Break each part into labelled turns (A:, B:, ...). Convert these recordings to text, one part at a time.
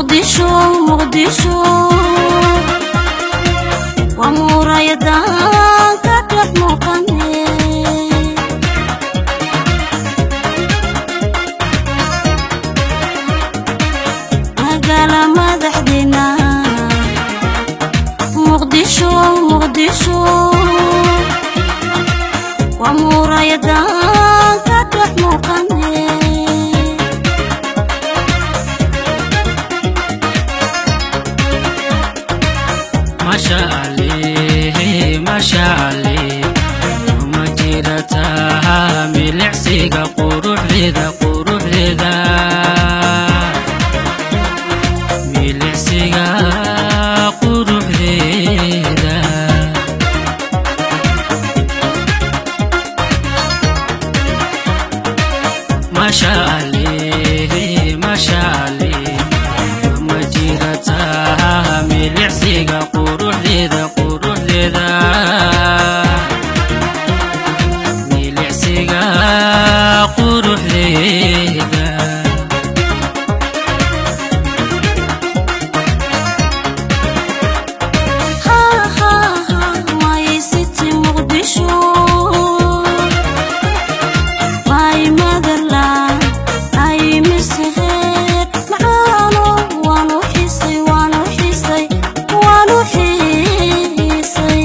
A: Muqdisho, Muqdisho, waa muraayadaan ka dhex muuqane. Magaala madaxdeena Muqdisho, Muqdisho, waa muraayadaan ka dhex muuqane.
B: Masha Allah, Masha Allah, ma jirtaa milicsiga quruxdeeda, quruxdeeda, milicsiga quruxdeeda. Masha Allah, Masha Allah, ma jirtaa milicsiga quruxdeeda, quruxdeeda, milicsiga quruxdeeda.
A: Ha ha ha, my city Muqdisho, my motherland, I miss her. Macaano, waan u xiisay, waan u xiisay, waan u xiisay.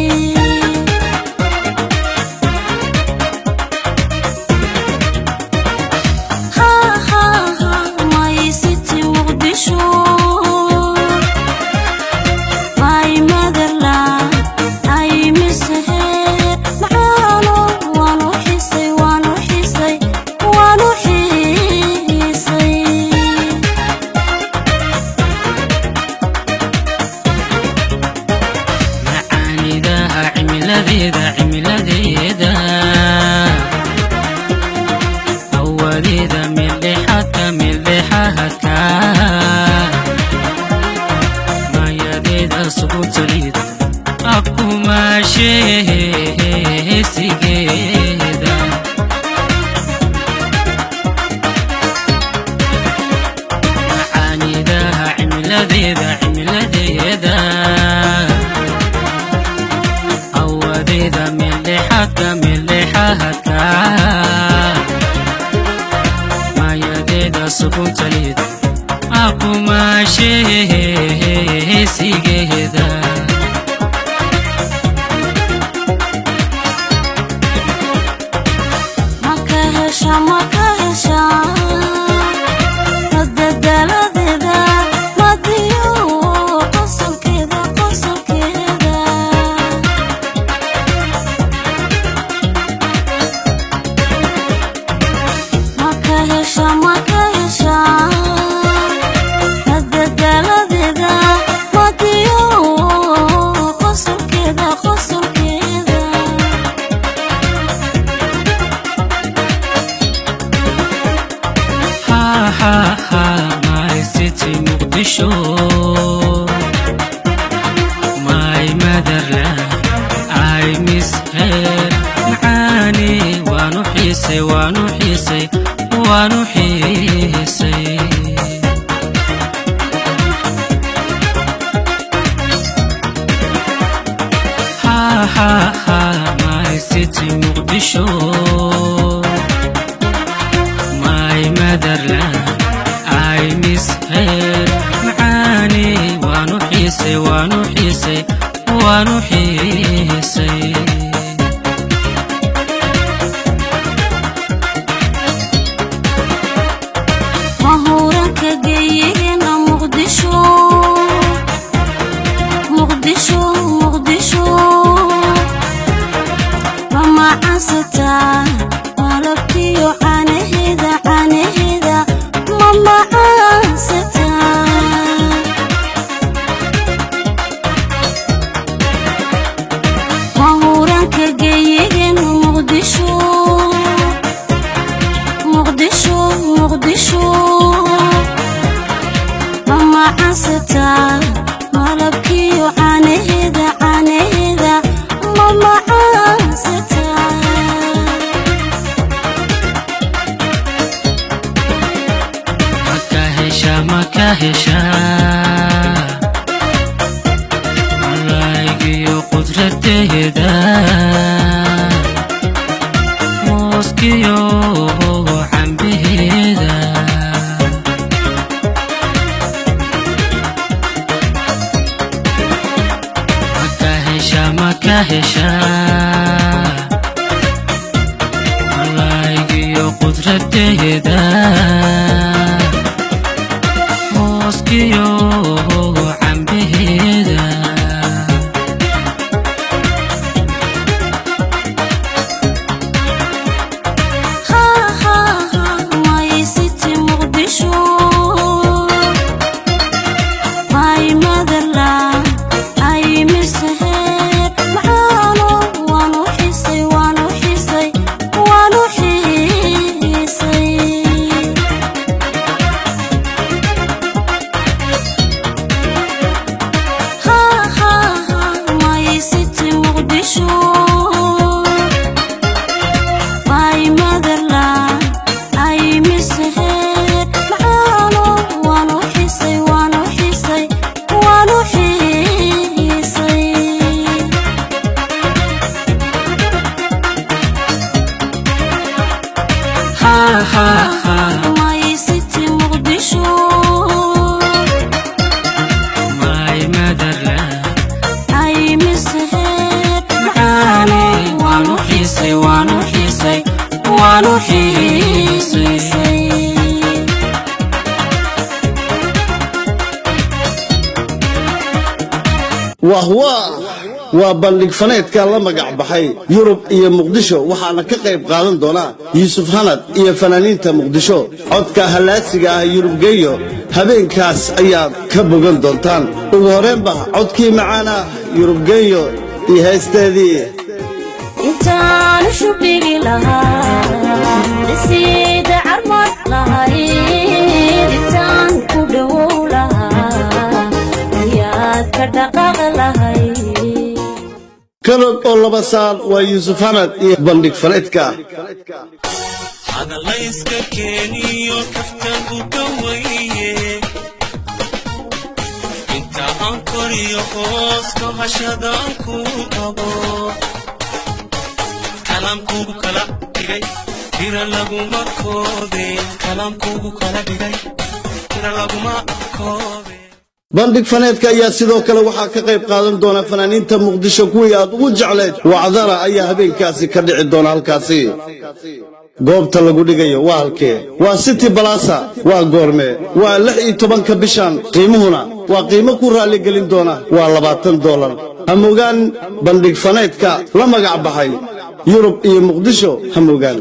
A: Ha ha ha, my city Muqdisho, my motherland, I miss her. Macaano, waan u xiisay, waan u xiisay, waan u xiisay.
B: Macaanidaha cimiladeeda, cimiladeeda, hawadeeda mildhexaadka, mildhexaadka, mayadeeda sugutalida akumaasheesigeeda. Macaanidaha cimiladeeda, cimiladeeda, hawadeeda mildhexaadka, mildhexaadka, mayadeeda suguntalida akumaasheesigeeda.
A: Maka hesha, maka hesha madadaaladeeda, madiyo qosolkeeda, qosolkeeda. Maka hesha, maka hesha madadaaladeeda, madiyo qosolkeeda, qosolkeeda.
B: Ha ha ha, my city Muqdisho, my motherland, I miss her. Macaani, waanu xiisay, waanu xiisay, waanu xiisay. Ha ha ha, my city Muqdisho, my motherland, I miss her. Macaani, waanu xiisay, waanu xiisay, waanu xiisay.
A: Mahuranka geeyigeena Muqdisho, Muqdisho, Muqdisho, mamacansataa malabkiyo caanaheeda, caanaheeda, mamacansataa. Mahuranka geeyigeena Muqdisho, Muqdisho, Muqdisho, mamacansataa malabkiyo caanaheeda, caanaheeda, mamacansataa.
B: Maka hesha, maka hesha. Ka heshaa malaygiyo qudradeeda, mooskiyo cambaheeda.
A: Ha ha ha, my city Muqdisho, my motherland, I miss her. Macaano, waan u xiisay, waan u xiisay, waan u xiisay. Ha ha ha, my city Muqdisho, my motherland, I miss her. Macaano, waan u xiisay, waan u xiisay, waan u xiisay.
B: Ha ha ha.
A: My city Muqdisho,
B: my motherland,
A: I miss her.
B: Macaane, waan u xiisay, waan u xiisay, waan u xiisay.
A: Xiisay.
C: Wah wah, waa bandhig faneedka la magac baxay Yurub iyo Muqdisho. Waxaana ka qayb qaadan doona Yuusuf Hanad iyo fanaaniinta Muqdisho. Codka hallaasiga ah Yurub Geeyo habeenkaas ayaad ka bogan doontaan. Ugu horeenba codkii macaana Yurub Geeyo iyo heesteedii.
A: Intaan shubigi lahaa, dhisiida carmad lahayd, intaan ku dhowow lahaa, ayaad ka dhaqaaq lahayd.
C: Karog oo laba saar, waa Yuusuf Hanad iyo bandhig faneedka.
D: Hadalayska keeniyo kaftan u dhaweeye, inta aan koriyo hoos ka hashadaan ku qabo, kalaamkugu kala dhigay tira laguma koobe, kalaamkugu kala dhigay tira laguma koobe.
C: Bandhig faneedka ayaa sidoo kale waxaa ka qayb qaadan doona fanaaniinta Muqdisho kuwii aad ugu jecleed. Wacdara ayaa habeenkaasi ka dhici doona halkaasi. Goobta lagu dhigayo waa halkee? Waa City Plaza. Waa goorme? Waa 16-ka bishan. Qiimuhuna waa qiimo ku raalligelin doona, waa $20. Hamogaan bandhig faneedka la magac baxay Yurub iyo Muqdisho, hamogaan.